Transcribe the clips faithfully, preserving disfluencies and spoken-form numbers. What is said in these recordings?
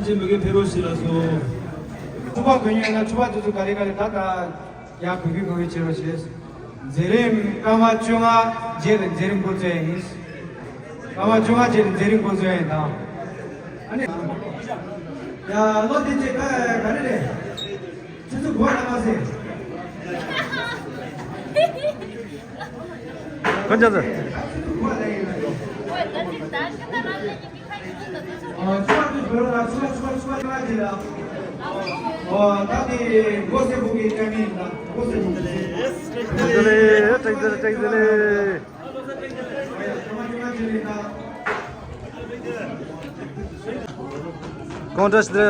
ཅེས་མི་དགེ་ཕེབས་རོགས་ཞེས་ལ་སོ། ཕྱུ་པ་གོན་ཡོད་ན་ཕྱུ་པ་དེ་ཚོ་ག་རེ་ག་རེ་ད་ད་ཡག་གོན་གི་གོན་གི་བྱེད་རོགས་ཞེས། མཛད་རིམ་སྐར་མ་བཅོ་ལྔ་རྗེས་ལ་མཛད་རིམ་འགོ་བཙུགས་ཡ་ཡིན། སྐར་མ་བཅོ་ལྔ་རྗེས་ལ་མཛད་རིམ་འགོ་བཙུགས་ཡ་ཡིན་ད། ཨ་ནི། ཡ་ལོ་དེ་ཚེ་ག་ག་རེ་རེད། ཁྱེད་ཚོ་གོ་བ་ལ་མ་ཟེར། ཁོ་ཚོ། གང་འདྲ་ཞིག་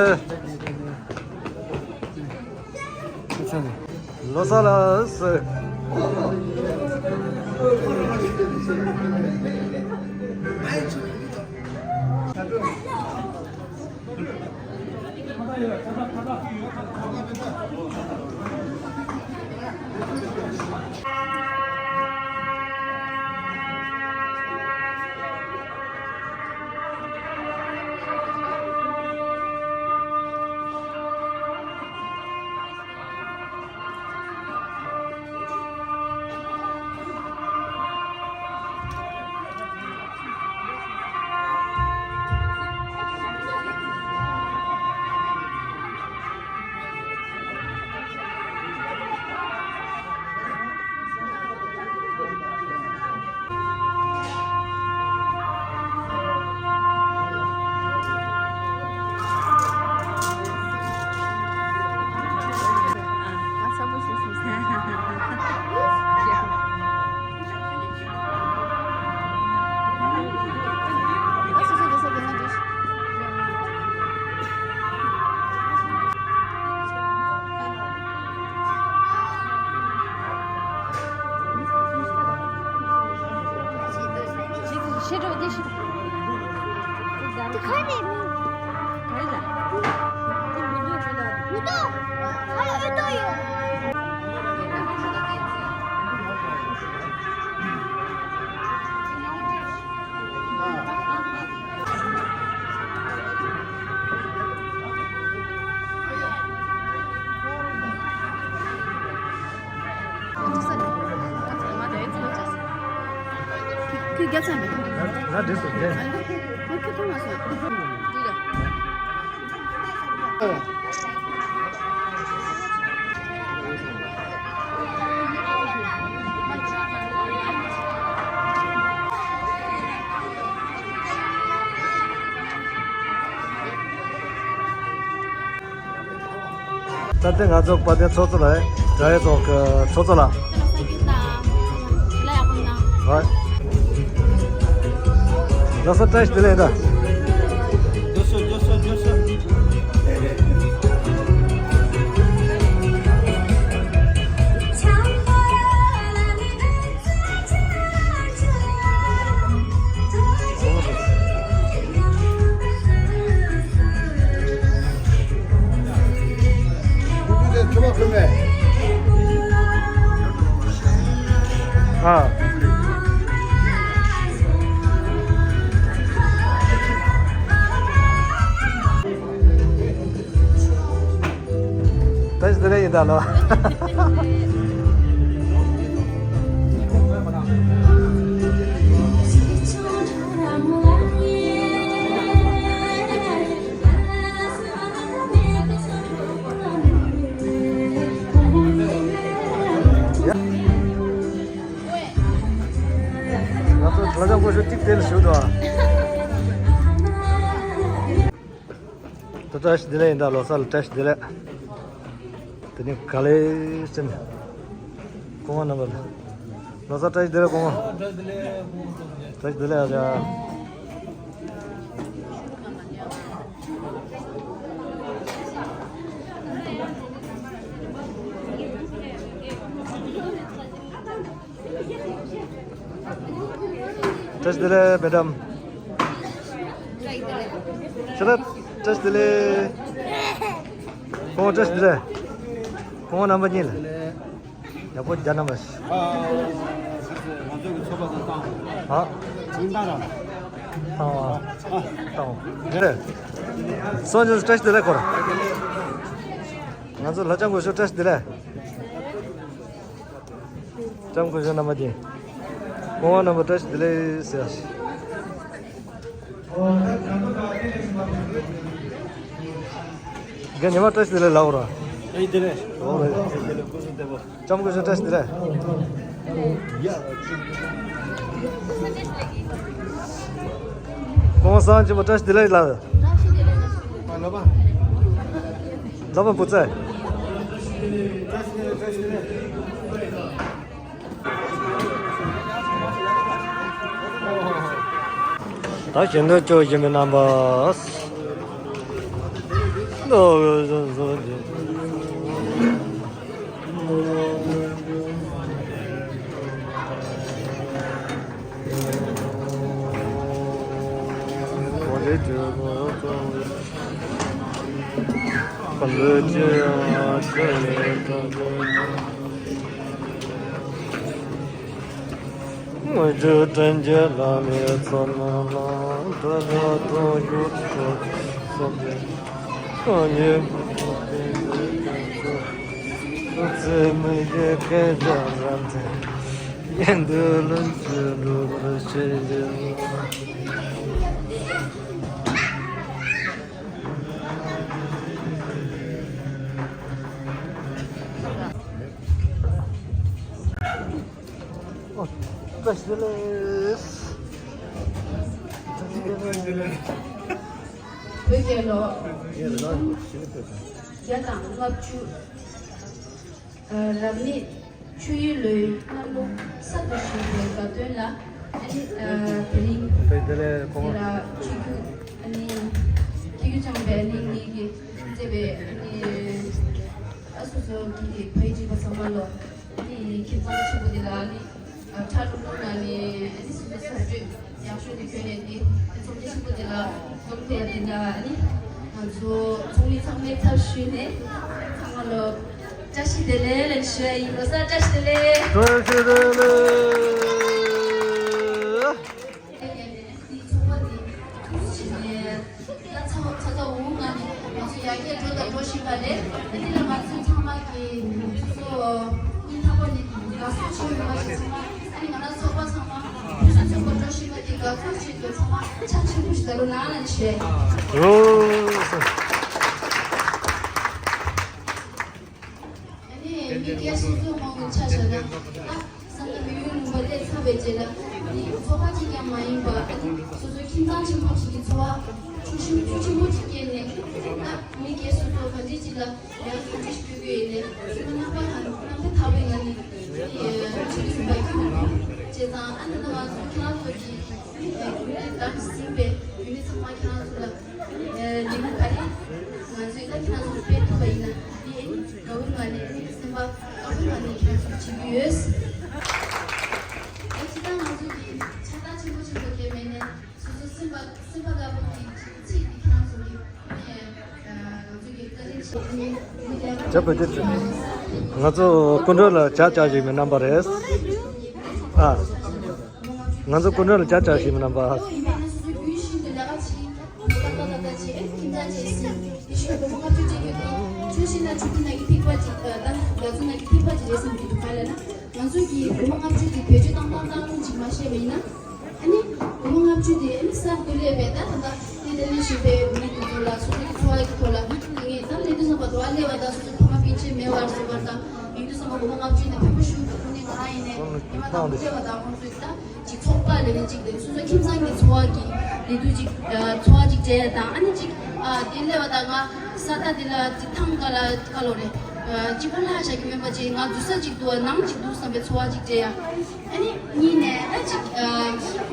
རེད། ལོ་གསར་ལ་ཟེར། ཁྱོད་རྒྱབ་ཚར་མེད། ང་འདྲེས་སོང་རྒྱབ། ཁྱོད་ཁྱོད་ཐོག་མ་སོང་། འདི་ལ། ད་ལྟ་ང་ཚོ་དཔལ་ལྡན་ཚོགས་གཙོ་ལགས། དགྲ་ཡོད་ཚོགས་ཀྱི་ཚོགས་གཙོ་ལགས། ལགས་ཡག་པོ་ཡིན་ན། ཧོ། ལགས་སོ་བཀྲ་ཤིས་བདེ་ལེགས་ད། ཨ། བཀྲ་ཤིས་བདེ་ལེགས་ཡིན་ད་ལོ། ང་ཚོ་ལ་ལ་ཀོ་ཤོ་ཏིག་ཏེ་ལ་ཞུ་དོ། ད་བཀྲ་ཤིས་བདེ་ལེགས་ཡིན་ད། ལོ་གསར་ལ་བཀྲ་ཤིས་བདེ་ལེགས། དེ་ནི་ག་ལེ་སེམས། སྐུ་ངོ་རྣམ་པ་ལ། ལོ་གསར་བཀྲ་ཤིས་བདེ་ལེགས་སྐུ་ངོ། བཀྲ་ཤིས་བདེ་ལེགས་ཨ་ཅག། བཀྲ་ཤིས་བདེ་ལེགས་མེ་ཌམ། ཤ་ད། བཀྲ་ཤིས་བདེ་ལེགས། ཁོང་བཀྲ་ཤིས་བདེ་ལེགས། ཁོང་རྣམ་པ་གཉིས་ལ། ཡག་པོ་རྒྱ་ནམ་པ་ཞིག་ཨ། ང་ཚོའི་ཚོགས་པ་དང་བཏང་། ཨ། ཡིན་ད་ར། བཏང་བ། བཏང་བ། འདི་རེད། སོང་ཅིག་བཀྲ་ཤིས་བདེ་ལེགས་སྐོར། ང་ཚོ་ལྷ་ལྕམ་སྐུ་ཞབས་བཀྲ་ཤིས་བདེ་ལེགས། ལྕམ་སྐུ་ཞབས་རྣམ་པ་ཀྱིས། སྐུ་ངོ་རྣམ་པ་བཀྲ་ཤིས་བདེ་ལེགས་ཟེར། རྒན་ཉི་མ་བཀྲ་ཤིས་བདེ་ལེགས་ལབ་རོགས། ཨེ་བདེ་ལེགས། འོ་རེད། ལྕམ་སྐུ་ཞབས་བཀྲ་ཤིས་བདེ་ལེགས། སྐུ་ངོ་བསམ་ཆེན་པོ་བཀྲ་ཤིས་བདེ་ལེགས་ལབ། ལབ་པ་བུ་ཚ། ད་གཞན་དོན་སྐྱོར་བཞིན་པའི་རྣམ་པ། བཀྲ་ཤིས་བདེ་ལེགས། བོད་རྒྱལ་ལོ། བརྒྱ་དང་ལྔ་བཅུ། རབ་གནས་ཆུ་ཡོས་ལོའི་གནམ་ལོ་གསར་དུ་བཞད་པའི་དགའ་སྟོན་ལ། ཨ་ནི་དེ་རིང་འདི་ལ་ཆིབས་བསྒྱུར། ཨ་ནི་ཆིབས་བསྒྱུར་བསྐྱངས་པའི་ཨ་ནི་ངེད་ཀྱིས་མཛད་པའི་ཨ་ནི་ཨ་སོ་སོ་གི་ཕ་ཡུལ་གཅིག་པ་ཚང་མ་ལོ། ཨ་ནི་ཁྱིམ་ཚང་ཆེན་པོ་འདི་ལ་ཨ་ནི་ཕྲུ་གུ་ལ་ནི་ཨ་ནི་སོ་སོ་གསར་གཏོད། ཡག་ཤོས་དེ་གྱོན་ནས་དེ་ཚོགས་སྡེ་ཆེན་པོ་དེ་ལ་འཛོམས་ཐུབ་པ་དེ་འདྲ་ཨ་ནི་ང་ཚོ་ཚོགས་མི་ཚང་མའི་ཚབ་ཞུས་ནས་ཚང་མ་ལ་བཀྲ་ཤིས་བདེ་ལེགས་ལན་ཞུ་ཡ་ཡིན། ལོ་གསར་བཀྲ་ཤིས་བདེ་ལེགས། བཀྲ་ཤིས་བདེ་ལེགས། དེ་ཚོགས་པ་དེ་ཐུགས་རྗེ་ཆེ་ནས་ད་ཚ་ཚ་ཚ་འུ་ང་ནི་ང་ཚོ་ཡར་རྒྱས་འགྲོ་དང་འགྲོ་བཞིན་པ་རེད། དེ་ལ་ང་ཚོ་ཚང་མ་གི་སོ་སོ་ཀུན་ཐག་པ་ནས་དགའ་བསུ་ཞུ་ཡོད་པ་ཞིག་ཚང་མ། ཨ་ནི་ང་རང་ཚོགས་པ་ཚང་མ་ཕུན་སུམ་ཚོགས་པ་འགྲོ་བཞིན་པ་དེ་དགའ་ཚོར་ཆེད་དུ་ཚང་མ་ཕྱག་ཕྱིར་བུ་ཞིག་ད་རུང་ནང་ལ་བྱས། ཨ་ནི་མི་སྒེར་སོ་སོའི་ངོས་ནས་ཆ་བཞག་ན། ད་ས་མཐའ་མི་ཡུལ་ལུང་པ་སླེབས་ཚར་བའི་རྗེས་ལ་ཨ་ནི་ཚོགས་པ་གཅིག་ཀྱང་མ་ཡིན་པ། ཨ་ནི་སོ་སོའི་ཁྱིམ་ཚང་ཆེན་པོ་ཞིག་གི་འཚོ་བ་ཆུ་ཞིང་ཆུ་ཆེན་པོ་ཅིག་སྐྱེལ་ནས། ད་མི་སྒེར་སོ་སོ་གང་ཅི་ཅིག་ལ། ཡང་ཐུགས་རྗེ་ཆེ་ཞུ་གི་ཡོད་ལེ། སེམས་རྣམ་པ་ཧ་རྣམ་པ་ཐག་པའི་ངང་ནས་ཆེད་དུ་ཟིན་པ་ཁྱོད་བྱས་ཙང་། ཨ་ནི་ང་ཚོ་ཁྱེད་རང་ཚོ་གི་རྒྱུན་ལས་བདག་ཟིན་པའི་རྒྱུན་ལས་ཚང་མ་ཁྱེད་རང་ཚོ་ལ་ལས་འགུལ་ག་རེ་ང་ཚོས་ད་ཁྱེད་རང་ཚོ་སྤེལ་ཐུབ་པ་ཡིན་ན་དེ་ཨ་ནི་དགའ་བོའི་ངང་ནས་ཨ་ནི་སེམས་པ་དགའ་བོའི་ངང་ནས་ཁྱེད་རང་ཚོ་བྱེད་ཀྱི་ཡོད། ད་ཅི་ད་ང་ཚོ་གི་ཕྱག་རྟགས་ཆེན་པོ་ཆེན་པོ་གལ་མེད་ནས། སོ་སོ་སེམས་པ་སེམས་པ་དགའ་པོ་གི་ཚིག་འདི་ཁྱེད་རང་ཚོ་གི་ཨ་ང་ཚོ་གི་བཀའ་དྲིན་ཆེ། ཇ་བོད་དེ་ང་ཚོ་སྐུ་མགྲོན་ལ་ཇ་བཅར་བཞིན་པའི་རྣམ་པ་རེད། ཨ། ང་ཚོ་སྐུ་མགྲོན་ལ་ཇ་བཅར་བཞིན་པའི་རྣམ་པ། ང་ཚོ་གི་སྒོར་མོ་ལྔ་བཅུ་དེ་བེད་སྤྱོད་བཏང་བཏང་བཏང་ལུགས་ཅིག་མ་ཤེས་པ་ཡིན་ན། ཨ་ནི་སྒོར་མོ་ལྔ་བཅུ་དེ་ཨ་ནི་གསར་དུ་སླེབས་པའི་ད་ད་ལྟ་ནས་ད་ནས་བཞིན་པའི་མི་དེ་ཚོ་ལ་སོ་སོ་གི་འཚོ་བ་གི་ཐོག་ལ་ངས་ད་སླེབས་དུས་ཙམ་པ་དུ་བ་སླེབས་པ་དང་སོ་སོ་ཕ་མ་སྤུན་མཆེད་མེད་པར་བཟོ་བར་དང་ཡིན་དུས་ཙམ་པ་སྒོར་མོ་ལྔ་བཅུ་དེ་ཕུལ་བ་ཞུ་དགོས་ཁོ་ནས་ང་རང་ཡིན་ནས་ཉི་མ་དང་པོ་སླེབས་པ་དང་ཁོང་ཚོས་ད་ཅིག་ཚོགས་པ་ལས་ནས་ཅིག་དེ་སོ་སོ་ཁྱིམ་ཚང་གི་འཚོ་བ་གི་ལས་དུས་ཅིག་འཚོ་བ་ཅིག་སྤྲད་དང་ཨ་ནི་ཅིག་དེ་སླེབས་པ་དང་ང་ས་ད་དེ་ལ་ཅིག་ཐང་ག་ལ་ག་ལོ་རེད་ཅིག་པོ་ལྷག་བཞག་གི་མེད་པ་ཅིག་ང་འདུག་ས་ཅིག་འདུག་ནང་ཅིག་འདུག་བསམ་པའི་འཚོ་བ་ཅིག་སྤྲད་ཡ། ཨ་ནི་གཉིས་ནས་ད་ཅིག་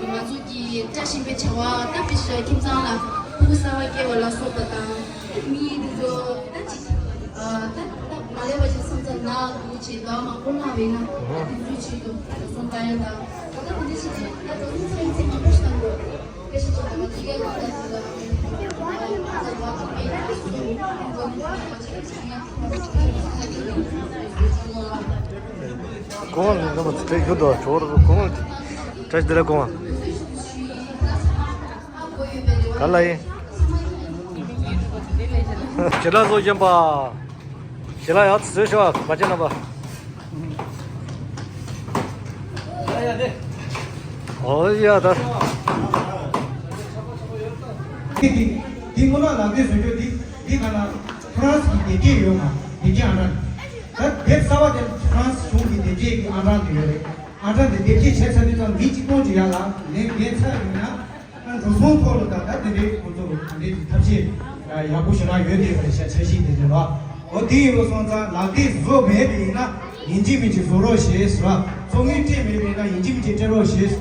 ང་ཚོ་གི་བཀྲ་ཤིས་པའི་བྱ་བ་ད་དཔེ་ཆ་ཁྱིམ་ཚང་ལ་ཕྲུ་གུ་གསར་བ་སྐྱེ་བ་ལ་སོགས་པ་དང་མི་ཡི་འདུ་ཚོགས་ད་ཅིག་ད་ད་མ་ལས་པ་ཅིག་བསམ་ཚར་ན་འདུག་ཅེས་ད་མང་པོ་ལྷག་པས་ན་ད་དུས་ཚོད་ཆེད་དུ་སོང་ད་ཡ་ད་ད་ད་དེ་འདྲ་ཞིག་ཅིག་ད་དུས་ཚོད་ཚད་མཚན་མང་པོ་ཞིག་བཏང་དགོས། གོང་ལ་འདི་མ་ཚད་ཡོད་དོ་ཆོར་གོང་ལ་བཀྲ་ཤིས་བདེ་ལེགས་གོང་ག་ལ་ཡིན། ཞལ་ལག་བཟོ་བཞིན་པ། ཞལ་ལག་ཡག་བཟོས་ཤོག་བ་ཅན་རྣམ་པ། ཨོ་ཡ་ད། འདི་འདི་འདི་སྔོན་མ་ལག་དེབ་བཟོ་རྒྱུ་འདི་འདི་ག་ན་ཧྥ་རན་སི་གི་དེབ་སྐྱེལ་ཡོད་མ། དེབ་སྐྱེལ་ཨ་ན། ད་དེབ་གསར་བ་དེ་ཧྥ་རན་སི་གཞུང་གི་དེབ་སྐྱེལ་གྱི་ཨང་གྲངས་དེ་ཡོད་རེད། ཨང་གྲངས་དེ་དེབ་སྐྱེལ་བྱས་ཚར་དུས་ཙམ་མི་གཅིག་སྟོང་ཅིག་ཡར་ལ་ལན་འགན་ཚར་ཡོད་ན། འགྲོ་སོང་ཐོག་ལ་ད་ལྟ་དེ་འདྲའི་ཁོང་ཚོ་དེ་འདྲའི་ཐབས་ཤེས་ཡག་པོ་ཞེ་དྲག་ཡོད་དེ་བ་རེད་ཤག་འཆར་གཞི་དེ་འདྲ་ར། འོ་དེ་ཡིན་པ་སོང་ཙང་ལག་དེབ་བཟོ་མེད་པ་ཡིན་ན་ཡིན་གཅིག་མིན་གཅིག་བཟོ་རོགས་ཞེས་ཟེར་བ། བཟོ་མཁན་སྤྲད་མེད་པ་ཡིན་ན་ཡིན་གཅིག་མིན་གཅིག་སྤྲད་རོགས་ཞེས།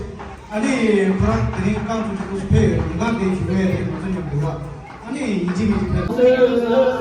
ཨ་ནི་ཁོ་རང་དེ་རིང་རྐང་བཙུགས་ཀྱི་སྐུ་ཕེབས་ཡོད། ལས་ཁང་དེ་ཞུ་བས་རེད། ང་ཚོ་མཉམ་འདུག་བ། ཨ་ནི་ཡིན་གཅིག་མིན་གཅིག་ཕེབས།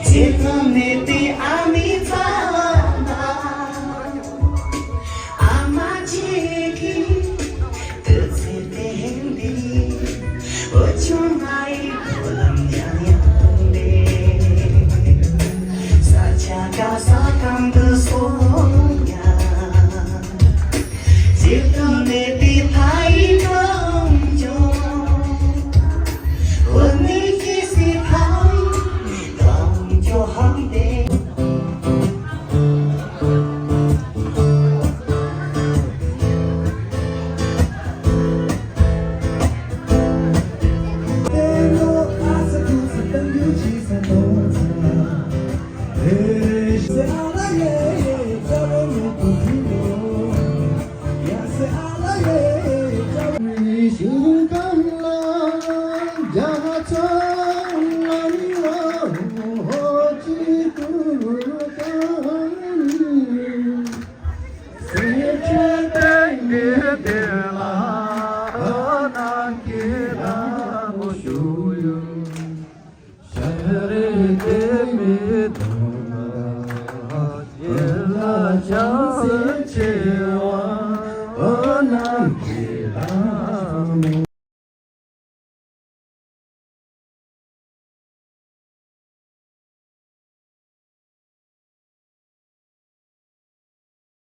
ཇི་ཙམ་ནས་དེ་ཨ་མའི་རྩ་བ་ན། ཨ་མ་ཁྱེད་ཀྱི་དུས་ཚོད་དེ་འདི། འོ་ཆུང་མ་ཡི་གོ་ལམ་ཡང་ཡང་འདི། ས་ཆ་ག་ས་གང་དུ་སོང་ཡང་། ཇི་ཙམ་ནས་དེ་ཕ་ཡི་གཏམ་བརྗོད། འོ་ནི་ཁྱེད་སི་ཕ་ཡི་གཏམ་བརྗོད་ཧམ་སྟེ།